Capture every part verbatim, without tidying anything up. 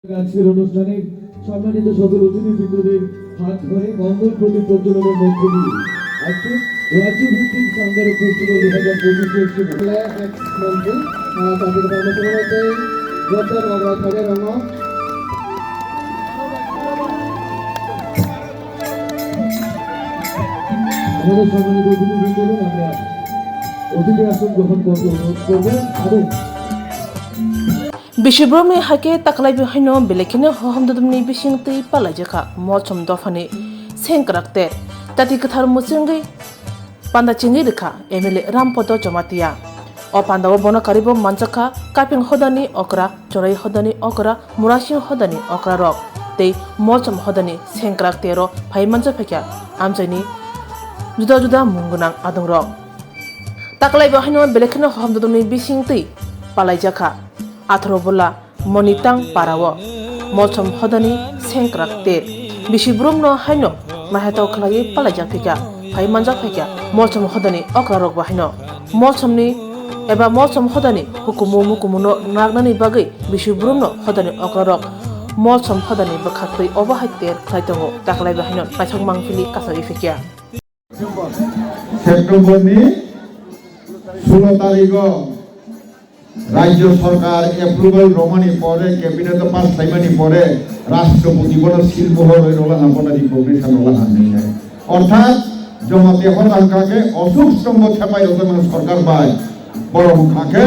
আজকের অনুষ্ঠানে সম্মানিত সকল অতিথিবৃন্দদের হাত ধরে মঙ্গল প্রদীপ প্রজ্বলনের মধ্য দিয়ে আজকে রাজ্যভিত্তিক সান্দারে ফেস্টিভ্যাল দুই হাজার পঁচিশ শুভ। মন্ত্রী, আহ, তাদের কর্মসভা হচ্ছে জোরদার বাংলা থাকার রঙ। আমাদের সম্মানিত অতিথিবৃন্দগণ, আমরা অতিথি আসন গ্রহণ করতে অনুরোধ করব এবং Bisi borokni hai khe taklaibo haino belai kheno hohom dodom ni bising twi palaijakha Molsom dophani sengkrak ter. Jati kwthar muchungwi panda chengwi rwkha M L A Rampodo Jamatia. O pandao bono karibo manjakha Kaping hodani okra, Chorai hodani okra, Murasing hodani okra rok tei Molsom hodani sengkrak tero phai manjakha amchaini juda juda mung gwnang adongrok. Taklaibo haino belai kheno hohom dodom ni bising twi palaijakha. Atharo bola Monitang parao Molsom hodani sengkrak ter. Bisi borokno haino naithatok khlaiwi palaijak phaikha, phai manjak phaikha Molsom hodani okrarokbo haino. Molsomni eba Molsom hodani hukumu mukumuno nagnani bagwi bisi borokno hodani okrarok Molsom hodani bwkhaktwi obo hai ter khlai tongo, taklaibo haino naithok mangpili kasawi phaikha. September ni sulo tarigo Rajya Sarkar approval romani pore, cabinet o pass khlaimani pore, Rashtrapati bono seal mohor rwi rola na bono recognition rola na hinwi. Orthat Jamatia hoda hwnkha khe Ashok Stambho thepai rwjakmani sarkar bai, borok hwnkha khe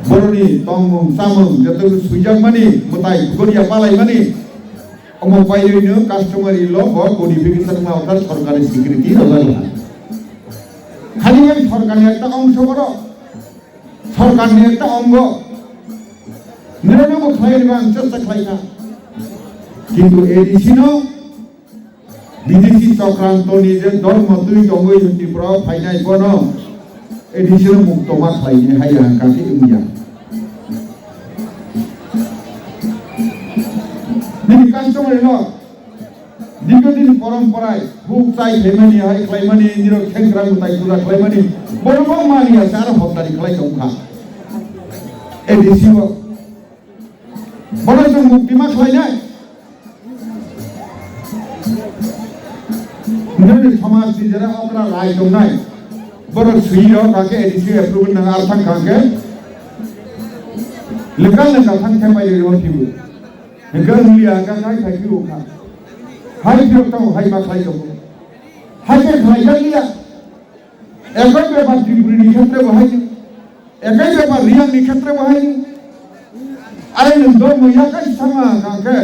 boroni tongmung chamung joto suijakmani, mwtai goria palaimani, omo pairwino customary law bo codification ma orthat sarkari swikriti rwjak laha. Khali bai sarkarni ekta ongso borok, sarkarni ekta ongo. Nirano bo khlai rwba ang chesta khlai kha. Kintu A D C no B D C Chokranto ni je dormo twi tongwi Tripura o phainai bono A D C no mukto ma khlainai hai ang kha khe wngya. Nini customary law, dikhe dini porom porai, buk chai khlaimani, hai khlaimani, nirok khenkrang mutai pura khlaimani, bono bo mani ase aro hotdari khlai tong kha. A D C bo. Bono chwng mukti ma khlainai. Nini somaj ni jera okra rai tongnai. Borok sui rok kha khe A D C approval nang ar thang kha khe. Legal legal thang khe pai rok thibu. Legal liya kha khai khai thibu kha. Hai phirok tong hai ma khlai tongo. Hai khe khlai jak liya. Ekoi bepar Tripuri ni khetre bo hai. Ekoi bepar Reang ni khetre bo hai. Are nwng dormo yakai sama kha khe.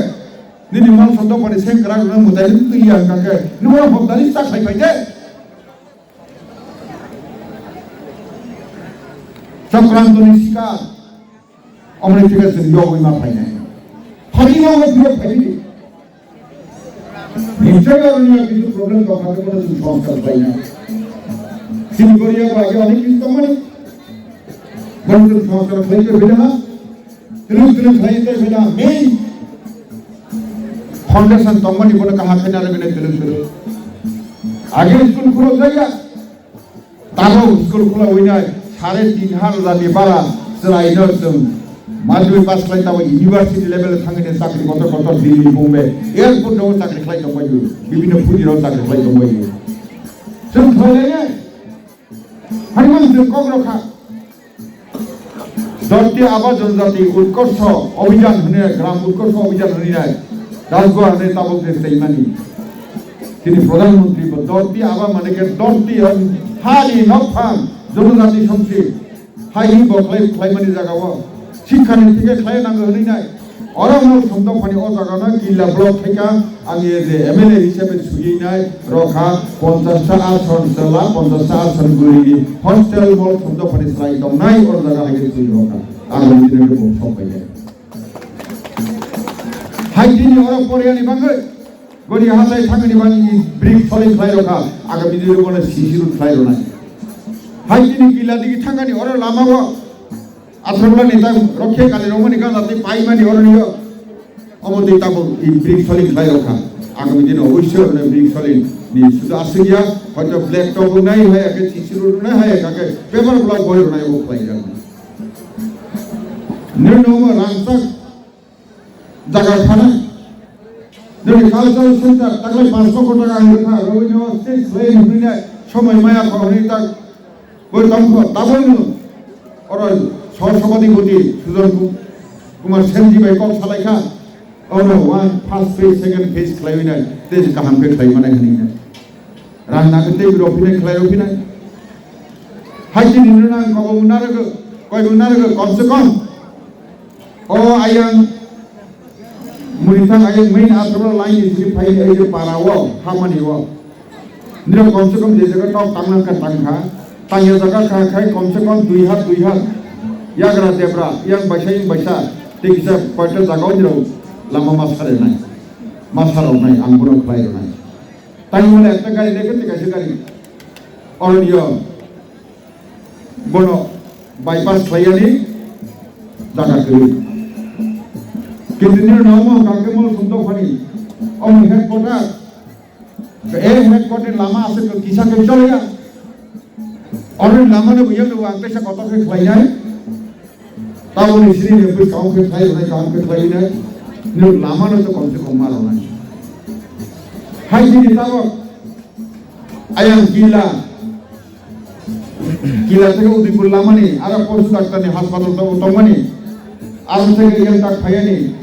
Nini Molsom dophani sengkrak rwna mwtai rwtwi ya kha khe. Nwng oro hokdari cha khai phai de. Chokranto ni sikar. Omoni thike chwng yogwi ma phainai. Phai no phiro phai di. Nichoi oro niya kichu problem tong kha, bono chwng samsar khlainai. Chini Korea bo age onek kichu tongmani. Bono chwng samsar khlai khe bida ha. Twlwk twlwk khlai khe bida ha. Main foundation tongmani bono kaham khe naro bini twlwk twlwk. Age school khulok jaya. Tabuk school khulawinai sare tin hajar ni bara chwraino chwng madhyamik pass khlai tabuk university level thangwi chakri kotor kotor Delhi, Bombay, airport o chakri khlai tongbaio, bibhinno phuji rok chakri khlai tongbaio. Chwng khlainai, hai mang chwng kok rokha. Dharti Aaba Janjati Utkarsha Abhiyan hwnwi, Gram Utkarsha Abhiyan hwnwi nai, Rajgua hwnwi tabuk je tengmani. Chini Pradhan Mantri bo Dharti Aaba mane khe dharti, hani nokphang Janajati Samsi hai hwnwi bo khlai, khlaimani jagao. Sikhani thike khlai nango hwnwi nai. Oro Molsom dophani o jagano Killa block thaika, ang ye je M L A hisabe sugwi nai rokha, ponchash ta ason chwla, ponchash ta ason guri hostel Molsom dophani chwrai tongnai, oro jaga hai khe sugwi rokha. Ang bini khe bo sok pai nai. Hai tini oro Korea ni bagwi, goni hachai thangni bagwi brick soling khlai rokha, agami dino bono C C road khlai ronai. Hai tini Killa digi thangani oro lama o, Aswrwngmani tei rokhe kali rwmani gana tei paimani oroni o. Omo tei tabuk i brick soling khlai rokha. Agami dino oboisyo oroni brick soling ni sudu aswk ya, hoito black top wngnai hai, ake C C road wngnai hai, ake paper block boi rwnai obo khlai jak. Nini omo rangchak jaga khana. Nini cultural center taklai panch loko taka ang rwkha, rwino stage khlai hwnwi nai somoi maya kho hwnwi tak boi tongkho, taboino oro sor sobhadipoti Sujan Ku-, Kumar Senji bai kok salaikha, oro one first phase, second phase khlaiwi nai, tei kaham khe khlai manai hwnwi nai. Rang nangkhe tei rw phinai khlai rw phinai. Hai chini nang kobo narwgo, koibo narwgo, kom se kom. O ayang Murithang ayang main athro line ni sini phai ni ayo para o, hamani o. Nino kom se kom je jaga tok tang nang ka tang kha. Tang ya jaga kha khai kom se kom dui hat, dui hat. Yagra debra, yang baisa, yang baisa. Tei kisa koita jaga o nino lama ma sare nai. Ma sare nai, ang bono khlai nai. Tang mole ekta gari lekhe tei kaisa gari. Oro nio. Bono bypass khlaiyani jaga kwrwi. Kintu nini nomo hwnkha khe Molsom dophani omo headquarter. E headquarter ni lama aswk kisa khe choliya. Oro ni lama no buya no ang tesa kotor khe khlainai. Taboni sini ni bwskango khe khlai rwnai, kaham khe khlai rwnai. Nini lama no to kom se kom ma rwnai. Hai chini tabok ayang kila. Kila theke Udaipur lamani, aro Posu Daktar ni hospital tongo tongmani, aro theke yang tak phayani,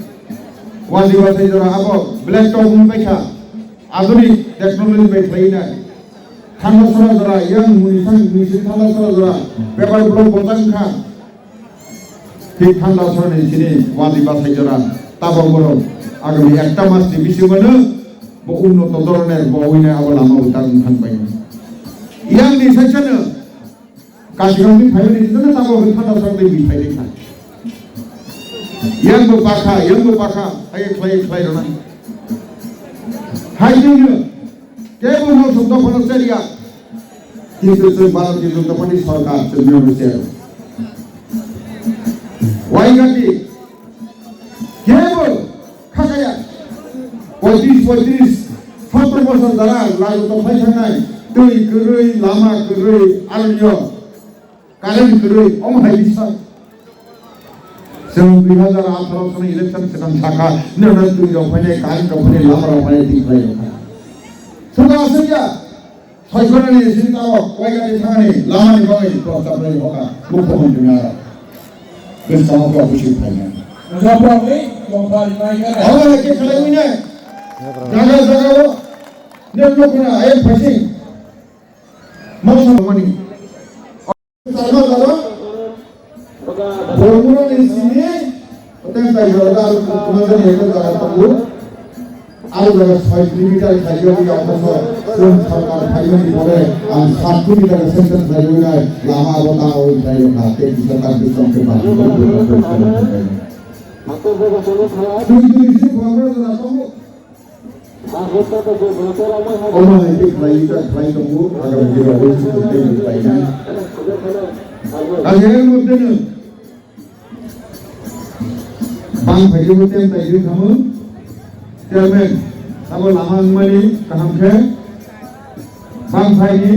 wadi wasai jora abo black top wng paikha, adhunik technology bai khlai nai. Thanda sora jora, yang muni sang muni sing thanda sora jora, paper block bojang kha. Thik thanda sorani sini wadi basai jora tabok borok agami ekta mas ni bisingo no bo unnoto doroner bo wngwi nai abo lama bo tak wng thang pai. Yang ni section no kasigam ni phai ni jono tabok thanda sorani bi phai ni kha. Yang bo pakha, yang bo pakha, hai khlai khlai rona. Hai ni no Kebo no sumto phano chariya. Kintu chwng Bharatiya Janata Party sarkar chwng no chero. Waigati kebo khakaya. Poitris, poitris, sotro bosor dara lagu to phai thangnai. Twi kwrwi, lama kwrwi, aroniyo. Current kwrwi, omo hai bisa. Chwng dui hazar atharo sani election swkang sakha, nini twi rok phainai, current rok phainai, lama rok phainai, twi khlai rok phainai. Swkang aswk ya, saikorani sini tao, waigani thangani, lama ni bagwi prochar khlai hoka, mukhyamantri ni aro. Bwskango kok bisi phainai. Jaga jaga o, nini nokna ayang phaising. Moksa mani. Sama sama. Bormura ni sini, hotel tai jora da, kuma jani hotel jora tabu. Aro jora soi kilometer khai jora ya koso, sun sarkar khai jora ni pore, ang sat kilometer sanction khai jora nai, lama abo ta o khai jora, te bisa ta bisa ke ba. Tui tui si bormura jora tabu. Omo hai khe khlai ta khlai tongo, agam jora bo se tei khlai na. Ajere mo teno. Bang phai jebo tem tai jebo thamo. Chairman, abo lama wngmani kaham khe. Bang phai ni,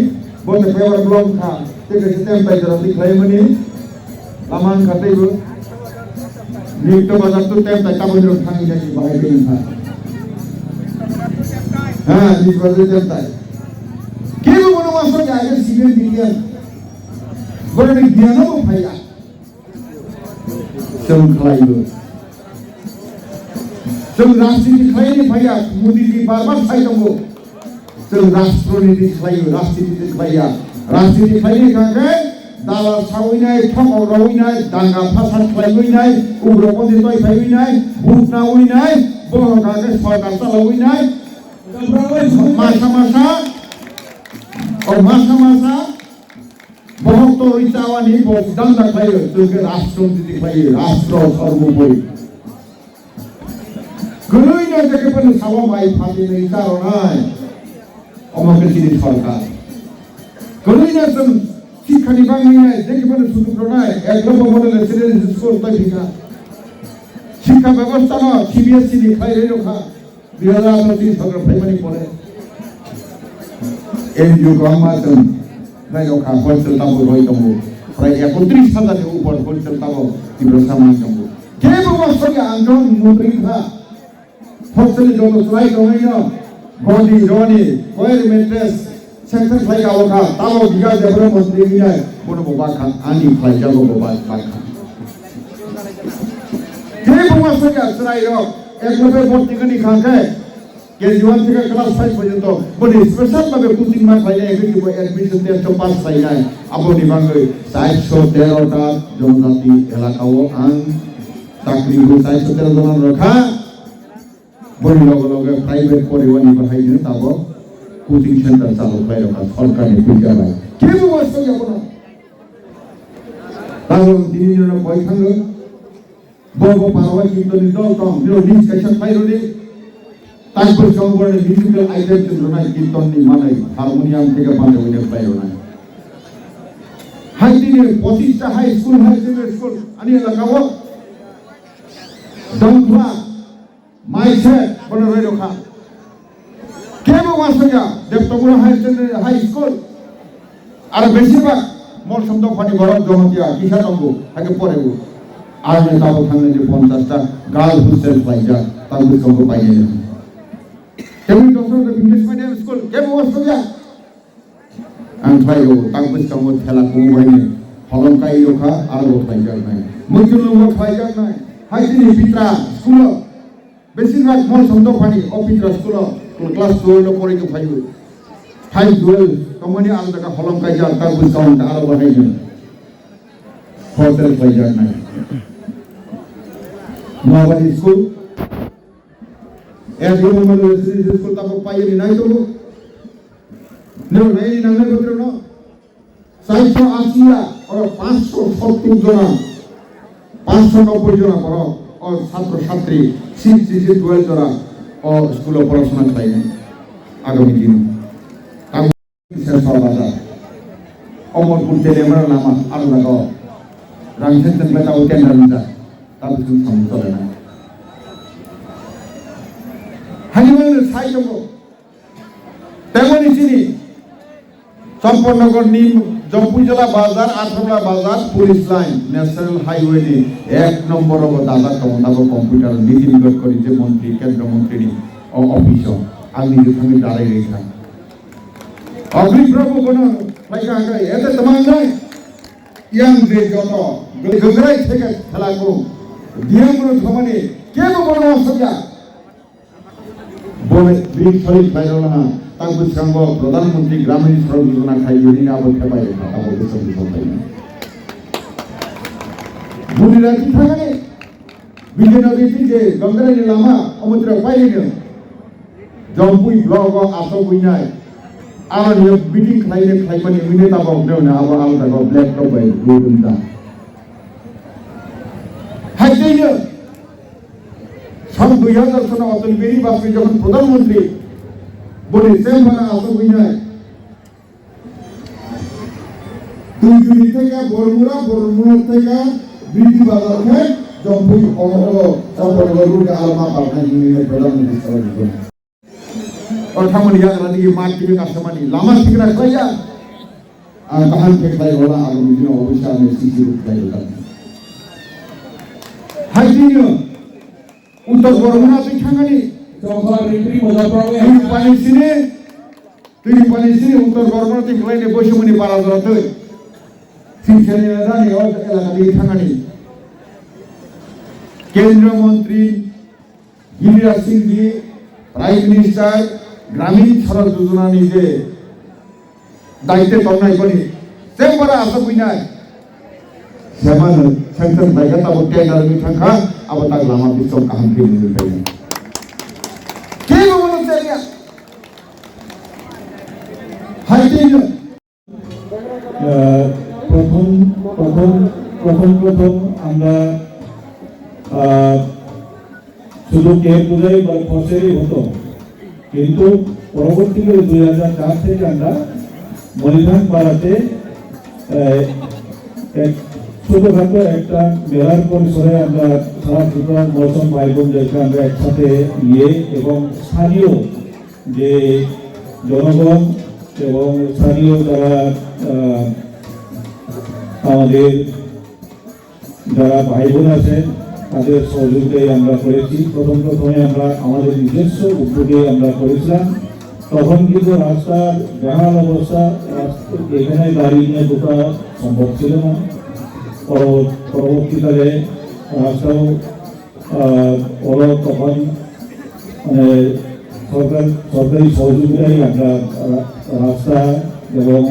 bo te paper block kha. Tei kaisa tem tai jora twi khlai mani. Lama wngkha teibo. Nitto bazar to tem tai taboni rok thangwi nai bahai tei wngkha. Ha, nitto bazar tem tai. Kebo bono masuk ya, aja sibir dikian. Bono ni giano bo phaiya. Chwng khlaibo. Chwng rajniti khlaini phaiya, Modi ji bar bar sai tongo. Chwng rajniti khlaio, rajniti khlaiya. Rajniti khlaini kha khe dalal sawi nai, thokok rawi nai, danga phasad khlaiwi nai, ugropondi toi phaiwi nai, bhut nawi nai, bono kha khe sorkar chalawi nai. Masa masa, o masa masa, bohok torwi chawani bo danda khlaio, chwng khe rajniti khlaio, rashtra sarvopori. Kwrwino jekhe phano sabo mai phatinwi charonai, omo khe chini sorkar. Kwrwino chwng sikhani bangwi nai, jekhe phano sujuk rwnai, ek lamba model student school tei thika. Sikha bebostha no C B S E ni khlai rwi rokha, dui hazar atharo tei sorkar phaimani pore. N G O kwbangma chwng nai rokha, hostel tamo roi tongo. Prai ekotris hazar ni upor hostel tamo Tiprasa man tongo. Kebo Sori ang jong mutri kha. Thokchali joto chwrai tongwi no godi roni koyar mattress section khlai ka o kha. Tamo biga jebro mantri wngnai bono bo bakha ani khlai jago bo bak bakha. Tei bo ma sori a chwrai rok ek loge bot tingani kha khe K G one theke class five porjonto boni special bhabe coaching ma khlainai, hwnkhe bo admission test o pass khlainai. Aboni bagwi charsho tero ta jonojati elaka o ang chakri bo charsho tero jona rwkha. Boni loge loge private poribani bahai no tabok coaching center chalu khlai rwkha sorkarni puisa bai. Kebo bo sokya bono. Tabok tini jona koi thango. Bo bo parwa kirtonni dol tong, niro list kaisa khlai rwdi. Tak bwskango borokni musical item chwng rwnai, kirtonni manwi, harmonium theke bande wngya khlai rwnai. Hai tini pochista high school, high secondary school, ani elaka o Dongkhla, Maisek, bono roi rokha. Kebo uansukya, Debtapura High Secondary, High School. Aro besibak Molsom dophani borok Jamatia kisa tongo, haikhe porebo. Aroni tabuk thangnaini ponchash ta girls hostel khlaijak, tabuk tongo painai. Teboni doctor of English medium school, kebo uansukya. Ang khlai rwo, tak bwskango thela kumu baini holong kai rokha, aro bo khlaijaknai. Muitu lungbo khlaijaknai. Hai chini Pitra school o, besibak Molsom dophani o Pitra school o class twelve o poroi tong phaio. Five twelve tongmani ang jaga holong kaijak, tak bwskango ta aro bo hai no. Hotel khlaijaknai. Mabani school, S D O Memorial Residential School tabuk paiyani nai tongo. Nero naini nangnai botrok no. Chairso ashi ya, oro pansho sottur jona, pansho nobboi jona borok, o satro satri, six to twelve jora, o school o porasona khlainai. Agami dino. Tamo Sensor Bazar. Omorpur Telemra lama, aro jaga o. Rangsen tengkla tabo tender wngjak. Tabo chwng samung tolena. Hani wngno sai tongo. Teboni chini Champaknagar ni Jampuijala Bazar, Athamla Bazar, Police Line, National Highway ni ek number rogo dajak tongo, abo computer Nitin Gadkari je montri, kendra montri ni o office o ang ni bwkhak ni dalai rikha. Agri Prabhu bono khlaika hwnkhe ete twmang nai yang je joto gwgrai theke thela kung diam ru thomani kebo bono wasakya. Bole bini sori khlairokno ha, tak bwskango Pradhan Mantri Gramin Sadak Yojana khai yoni abo thepai rwkha, abo bwswk bwswk khaina. Buni rati thangani, bini rati je Gangrai ni lama, omo tira pairino, Jampui block o asok winai, aro ni meeting khlaine khlaimani wine tabok ne wine abo ang jaga black top bai blue dum da. Hai tei no, Son dui hazar sono Atal Bihari Vajpayee jokhon Pradhan Mantri, boni chamber o asok winai. Tuijuri theke Bormura, Bormura theke Birdi Bazar khe Jampui o, o, Champaknagar road ni alma palnai hwnwi Pradhan Mantri salo. O thangmani yagra digi mat tini kasamani lama sikra khlaiya. Ang kaham khe khlai rola, agami dino oboisya ang C C road khlai rola. Hai tini Uttor Bormona twi thangani. Chongkhor ritri moja problem. Twi pani sini, twi pani sini Uttor Bormona twi khlai ni boisumuni para jora twi. Singchani na dani o elaka twi thangani. Kendra Mantri Giraj Singh ji, Prime Minister, Gramin Sadak Yojana ni je daitwe tongnai boni chamber o asok winai. Semano sanction bai kha, tabuk tender wngwi thangkha, abo tak lama bisong kaham khe wngwi phaikha. Kebo bono chaya. Hai tei no. আহ, প্রথম, প্রথম, প্রথম, প্রথম আমরা, আহ, শুধু ক্যাম্প পূজাই বা খরচেরই হতো, কিন্তু পরবর্তীতে দুই হাজার চার থেকে আমরা মণিধান পাড়াতে, আহ, এক ছোটখাটো একটা মেলার পরিসরে আমরা সারা ত্রিপুরার মহসম ভাই বোনদেরকে আমরা একসাথে নিয়ে এবং স্থানীয় যে জনগণ এবং স্থানীয় যারা, আহ, আমাদের যারা ভাই বোন আছেন, তাদের সহযোগিতায় আমরা করেছি। প্রথম প্রথমে আমরা আমাদের নিজস্ব উদ্যোগে আমরা করেছিলাম। তখন কিন্তু রাস্তার বেহাল অবস্থা, রাস্তা, এখানে গাড়ি নিয়ে ঢোকা সম্ভব ছিল না। পরবর্ত-, পরবর্তীকালে রাস্তাও, আহ, হলো, তখন মানে সরকার, সরকারি সহযোগিতায় আমরা রা-, রাস্তা এবং,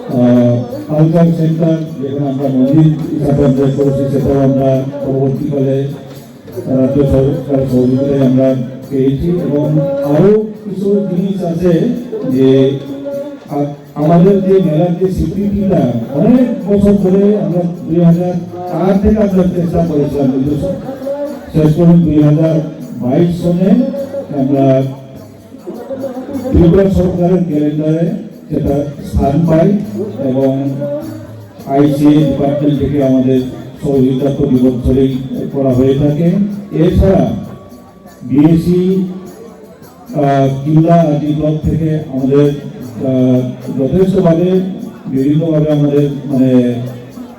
আহ, কালচার সেন্টার, যেখানে আমরা মন্দির হিসাবে আমরা করেছি, সেটাও আমরা পরবর্তীকালে রাজ্য সরকার সহযোগিতায় আমরা পেয়েছি। এবং আরও কিছু জিনিস আছে যে আ-, আমাদের যে মেলার যে স্বীকৃতিটা অনেক বছর ধরে আমরা দুই হাজার চার থেকে আমরা চেষ্টা করেছিলাম, কিন্তু শেষ পর্যন্ত দুই হাজার বাইশ সনে আমরা ত্রিপুরা সরকারের ক্যালেন্ডারে সেটা স্থান পায় এবং আইসিএ ডিপার্টমেন্ট থেকে আমাদের সহযোগিতা প্রতি বছরই করা হয়ে থাকে। এছাড়া বিএসি, আহ, কিল্লা আদি ব্লক থেকে আমাদের, আহ, যথেষ্টভাবে বিভিন্নভাবে আমাদের মানে,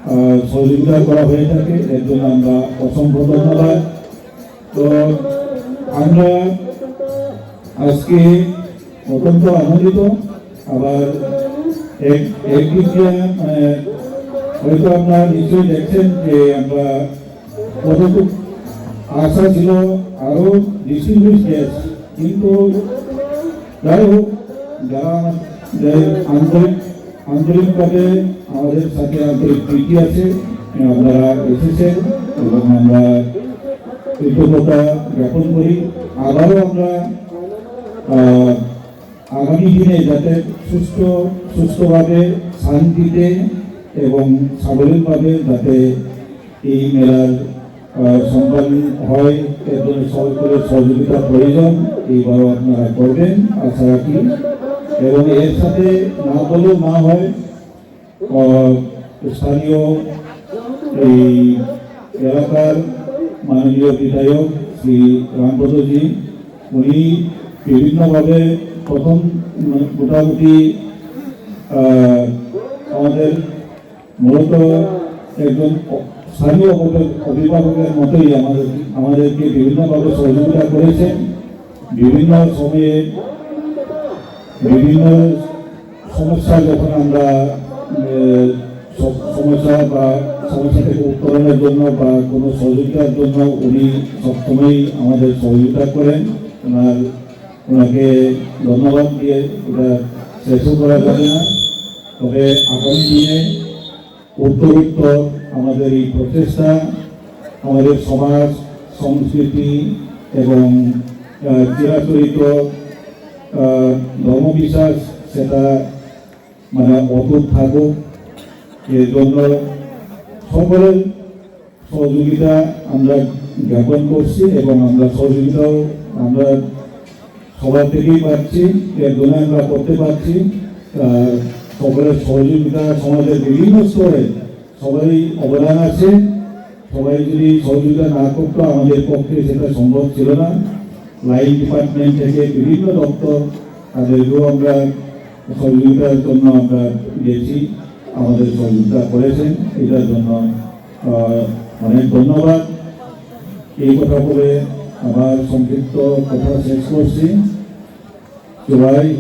আহ, সহযোগিতা করা হয়ে থাকে। এর জন্য আমরা অসংখ্য ধন্যবাদ। তো আমরা আজকে অত্যন্ত আনন্দিত। আবার এক, একদিক দিয়ে, মানে, হয়তো আপনারা নিশ্চয়ই দেখছেন যে আমরা কতটুকু আশা ছিল আরো ডিস্টিংগুইশ গেস্ট, কিন্তু যাই হোক, যারা যে আন্তরিক, আন্তরিকভাবে আমাদের সাথে আন্তরিক প্রীতি আছে, আপনারা এসেছেন এবং আমরা কৃতজ্ঞতা জ্ঞাপন করি। আবারও আমরা, আহ, আগামী দিনে যাতে সুস্থ, সুস্থভাবে, শান্তিতে এবং সাবলীলভাবে যাতে এই মেলার, আহ, সম্পন্ন হয়, এর জন্য সকলের সহযোগিতা প্রয়োজন। এইবারও আপনারা করবেন আশা রাখি। এবং এর সাথে না বলেও না হয়, আহ, স্থানীয় এই এলাকার মাননীয় বিধায়ক শ্রী রামপদজি, উনি বিভিন্নভাবে প্রথম, মানে, মোটামুটি, আহ, আমাদের মূলত একজন অ-, স্থানীয় অভি-, অভিভাবকের মতোই আমাদের, আমাদেরকে বিভিন্নভাবে সহযোগিতা করেছেন। বিভিন্ন সময়ে বিভিন্ন সমস্যা যখন আমরা, এ, স-, সমস্যা বা সমস্যা থেকে উত্তরণের জন্য বা কোনো সহযোগিতার জন্য উনি সবসময়ই আমাদের সহযোগিতা করেন। ওনার, ওনাকে ধন্যবাদ দিয়ে এটা শেষও করা যাবে না। তবে আগামী দিনে উত্তরোত্তর আমাদের এই প্রচেষ্টা, আমাদের সমাজ, সংস্কৃতি এবং, আহ, চিরাচরিত, আহ, ধর্মবিশ্বাস, সেটা মানে অটুট থাকুক। এর জন্য সকলের সহযোগিতা আমরা জ্ঞাপন করছি এবং আমরা সহযোগিতাও আমরা সবার থেকেই পাচ্ছি, এর জন্য আমরা করতে পারছি। আহ, সকলের সহযোগিতা, সমাজের বিভিন্ন স্তরে সবারই অবদান আছে। সবাই যদি সহযোগিতা না করতো, আমাদের পক্ষে সেটা সম্ভব ছিল না। লাইন ডিপার্টমেন্ট থেকে বিভিন্ন দপ্তর, তাদেরকেও আমরা সহযোগিতার জন্য আমরা গেছি, আমাদের সহযোগিতা করেছেন, এটার জন্য, আহ, অনেক ধন্যবাদ। এই কথা বলে আমার সংক্ষিপ্ত কথা শেষ করছি। সবাই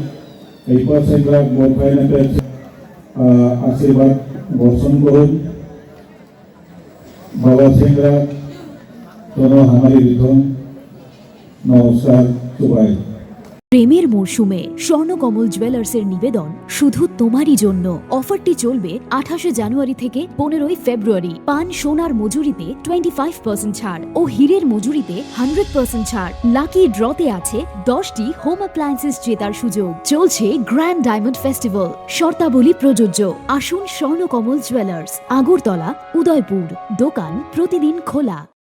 এই পাশে গ্রাম বরফাইনাকে, আহ, আশীর্বাদ বর্ষণ করুন। বাবা সিংরা কোনো হামারি বিথম। নমস্কার। সবাই। প্রেমের মরশুমে স্বর্ণকমল জুয়েলার্সের নিবেদন শুধু তোমারই জন্য। অফারটি চলবে আঠাশে জানুয়ারি থেকে পনেরোই ফেব্রুয়ারি। পান সোনার মজুরিতে টোয়েন্টি ফাইভ পার্সেন্ট ছাড় ও হীরের মজুরিতে হান্ড্রেড পার্সেন্ট ছাড়। লাকি ড্রতে আছে দশটি হোম অ্যাপ্লায়েন্সেস জেতার সুযোগ। চলছে গ্র্যান্ড ডায়মন্ড ফেস্টিভ্যাল, শর্তাবলী প্রযোজ্য। আসুন স্বর্ণকমল জুয়েলার্স, আগরতলা, উদয়পুর। দোকান প্রতিদিন খোলা।